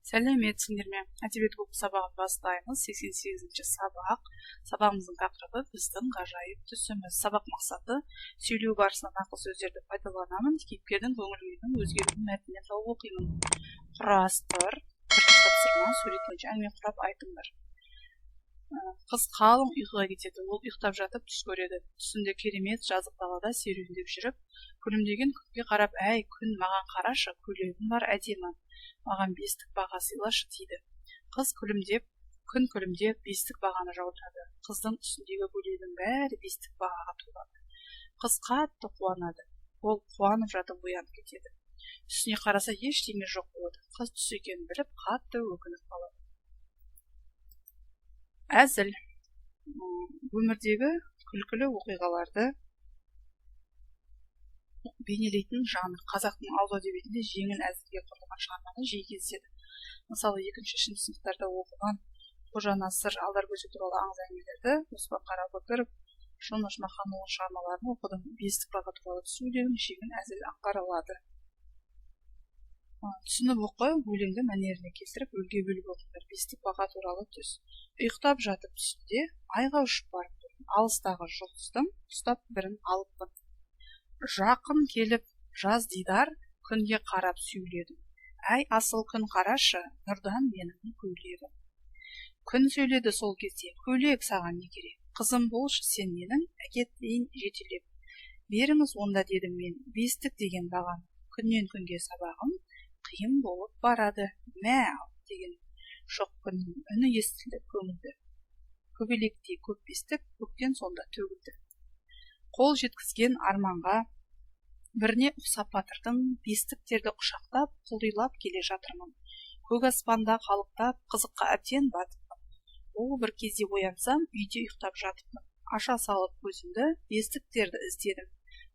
Сәлеметсіңдер ме! Әдебиет оқу сабағын бастаймыз. 88-ші сабақ. Сабағымыздың тақырыбы: «Біздің ғажайып түсіміз». Сабақ мақсаты: сөйлеу барысында нақыл сөздерді пайдаланамын, кейіпкердің көңіл күйінің өзгеруін мәтіннен тауып оқимын. Құрастыр. Бірінші тапсырма: сурет бойынша әңгіме құрап айтыңдар. Қыз қалың ұйқыға кетеді. Ол ұйықтап жатып түс көреді. Түсінде керемет жазық далада серуендеп жүріп, күлімдеген күнге қарап: «Әй, күн, маған қарашы, көйлегім бар әдемі, маған бестік баға сыйлашы», – дейді. Қыз күлімдеп, күн күлімдеп бестік бағаны жаудырады. Қыздың үстіндегі көйлегінің бәрі бестік бағаға толады. Қыз қатты қуанады. Ол қуанып жатып оянып кетеді. Түсіне қараса, ештеңе жоқ болады. Қыз түс екенін біліп, қатты өкініп қалады. Әзіл – өмірдегі күлкілі оқиғаларды бейнелейтін жанр. Қазақтың ауыз әдебиетінде жеңіл әзілге құрылған шығармалар жиі кездеседі. Мысалы, екінші, үшінші сыныптарда оқыған Қожа Насыр, Алдар көсе туралы аңыз әңгімелерді, Оспан Қарабатыров, Шоны Жұмаханұлының шығармаларын оқыдым. Бестік баға туралы түс өлеңі жеңіл әзіл аңғарылады. Түсініп оқы. Өлеңді мәнеріне келтіріп, рөлге бөліп оқыңдар. Бестік баға туралы түс. Ұйықтап жатып түсімде айға ұшып барыппын. Алыстағы жұлдыздың ұстап бірін алыппын. Жақын келіп жаз дидар күнге қарап сөйледім: «Әй, асыл күн, қарашы, нұрдан менің көйлегім». Күн сөйледі сол кезде: «Көйлек саған не керек? Қызым болшы сен менің, әкетейін жетелеп». «Беріңіз онда, – дедім мен, – бестік деген бағаны. Күннен күнге сабағым қиын болып барады». «Мә ал», – деген шоқ күннің үні естілді көңілді. Көбелектей көп бестік көктен сонда төгілді. Қол жеткізген арманға біріне ұқсап батырдың бестіктерді құшақтап, құлдилап келе жатырмын. Көк аспанда қалықтап, қызыққа әбден батыппын. О, бір кезде оянсам, үйде ұйықтап жатыппын. Аша салып көзімді, бестіктерді іздедім.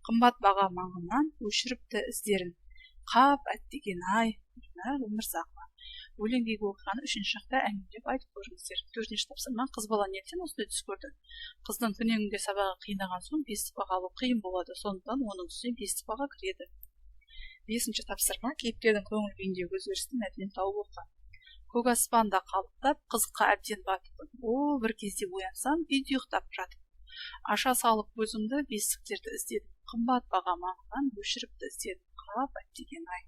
Қымбат баға маңымнан өшіріпті іздерін. Қап, әттеген ай! Өмірзақова. Өлеңдегі оқиғаны үшінші жақта әңгімелеп айтып көріңіздер. Төртінші тапсырма: қыз бала неліктен осындай түс көрді? Қыздың күннен күнге сабағы қиындаған соң, бестік баға алу қиын болады. Сондықтан оның түсіне бестік баға кіреді. Бесінші тапсырма: кейіпкердің көңіл күйіндегі өзгерісті мәтіннен тауып оқы. Көк аспанда қалықтап, қызыққа әбден батыппын. О, бір кезде оянсам, үйде ұйықтап жатып. Аша салып көзімді, бестіктерді іздедім. Қымбат баға маңымнан өшіріпті іздерін. Қап, әттеген ай!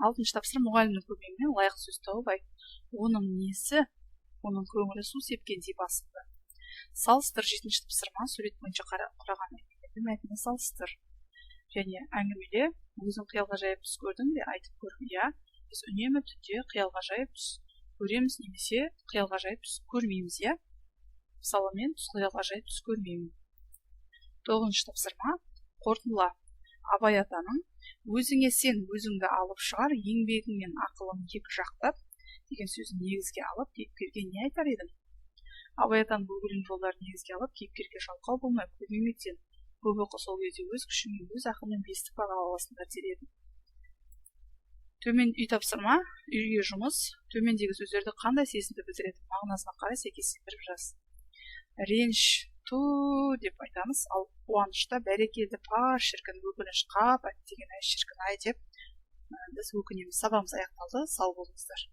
Алтыншы тапсырма: мұғалімнің көмегімен лайықты сөз тауып айт. Оның несі? Оның көңілі су сепкендей басылды. Салыстыр. Жетінші тапсырма: сурет бойынша құраған әңгімелерді мәтінмен салыстыр және әңгімеле. Өзің қиял-ғажайып түс көрдің бе? Айтып көр. Иә, біз үнемі түнде қиял-ғажайып түс көреміз немесе қиял-ғажайып түс көрмейміз, иә. Мысалы, мен қиял-ғажайып түс көрмеймін. Тоғызыншы тапсырма: қорытындыла. Абай атаның «Өзіңе сен, өзіңді алып шығар еңбегің мен ақылың екі жақтап» деген сөзін негізге алып, кейіпкерге не айтар едің? Абай атаның бұл өлең жолдарын негізге алып, кейіпкерге жалқау болмай, көп еңбектен, көп оқы, сол кезде өз күшіңмен, өз ақылыңмен бестік баға ала аласыңдар дер едім. Төмен үй тапсырма, үйге жұмыс: төмендегі сөздерді қандай сезімді білдіреді, мағынасына қарай сәйкестендіріп жаз. Реніш ту деп айтамыз, ал қуанышта бәрекелді, па, шіркін, өкініш қап, әттеген ай, шіркін ай деп біз өкінеміз. Сабағымыз аяқталды. Сау болыңыздар.